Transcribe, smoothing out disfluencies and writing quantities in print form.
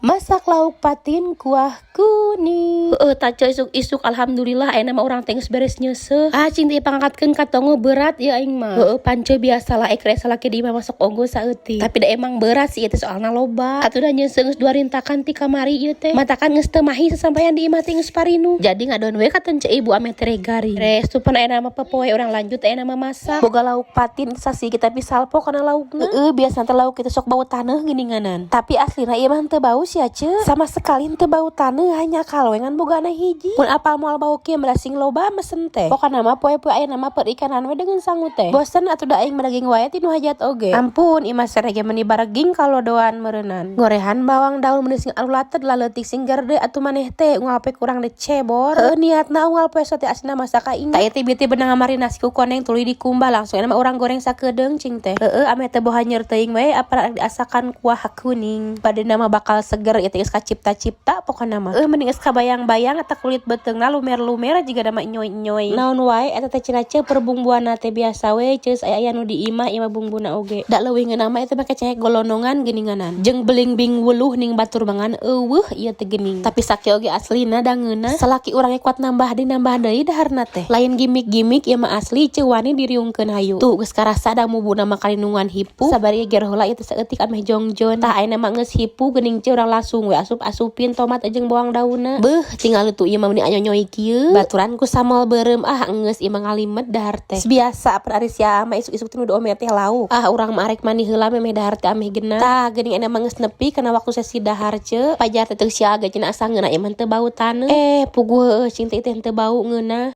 Masak lauk patin kuah kuning. Heeh, tah, Ceu, isuk-isuk alhamdulillah ayeuna mah urang teh geus beres nyeuseuh. Ah, cing teh pangangkatkeun ka tonggoh, berat ya aing mah. Heeh, pan, Ceu, biasalah ek salaki di imah masuk onggo saeutik. Tapi da emang berat sih itu, soalna loba. Atuh da nyeuseuh geus dua rintakan ti kamari ieu teh. Matakan geus teu mahi sasampayan di imah teh geus parinu. Jadi ngadon we ka Ceu Ibu ameh tereh garing. Beres tuh pan ayeuna mah popoe urang lanjut ayeuna mah masak. Boga lauk patin sasi kita tapi salpo kana laukna. Heeh, biasa teh lauk kita sok bau taneuh geuninganan. Tapi aslina ieu mah henteu bau sih ya, Ceu. Sama sekali henteu bau taneuh, hanya kalau ngan bogana hiji. Mun apal moal bau kieu sing loba mesen teh. Pokona mah poe-poe ayeuna mah perikanan we dengan sangu teh. Bosen atuh da aing mah daging wae ti nu hajat oge. Ampun, imah serege ge meuni bareging kalodoan meureunnan. Gorehan bawang daun meuni sing alulated laleutik sing gerde atuh maneh teh unggal poe kurang de cebor. Heuh, niatna unggal poe teh aslina masak ingat. Tah, ieu teh benang marinasi ku koneng tuluy dikumbah, langsung mah urang goreng sakedeung, cing teh. Heeh, ameh teh boha nyer teuing we apal diasakan kuah kuning. Pada nama bakal seger ieu teh geus kacipta-cipta pokona mah. Mending geus kabayang-bayang eta kulit beuteungna lumer-lumer jiga mah nyoy-nyoy. Naon wae eta teh cenah, Ceu, perbumbuanna teh biasa we, Ceus, aya aya nu di imah ieu mah bumbuna oge. Da leuwih ngeunah mah eta make cengek golonongan geuninganan. Jeung belingbing wuluh ning batur mangan euweuh ieu teh geuning. Tapi sakieu oge aslina da ngeunah. Salaki urang ge kuat nambah deui, nambah deui daharna teh. Lain gimmick-gimmick ieu mah, asli, Ceu, wani diriungkeun hayu. Tuh geus karasa da mubuna mah kalinungan hipu. Sabar ieu ger heula ieu teh saeutik ameh jongjon. Tah, ayeuna mah geus hipu geuning, Ceu, urang langsung we asup-asupin tomat jeung bawang daunna. Beuh, tinggal tuh ieu mah meuni anyonyoy kieu. Baturan ku sambal beureum, ah geus ieu mah ngalimet dahar teh. Biasa apa ari sia mah isuk-isuk teh nu ome teh lauk. Ah, urang mah arek mandi heula memeh dahar teh ameh genah. Tah, geuning ayeuna mah geus nepi kana waktu sesi dahar, Ceu. Pajar teh teu siaga cenah asa ngeunah ieu mah teu bau taneuh. Eh, puguh heueuh, cing teh teu bau ngeunah.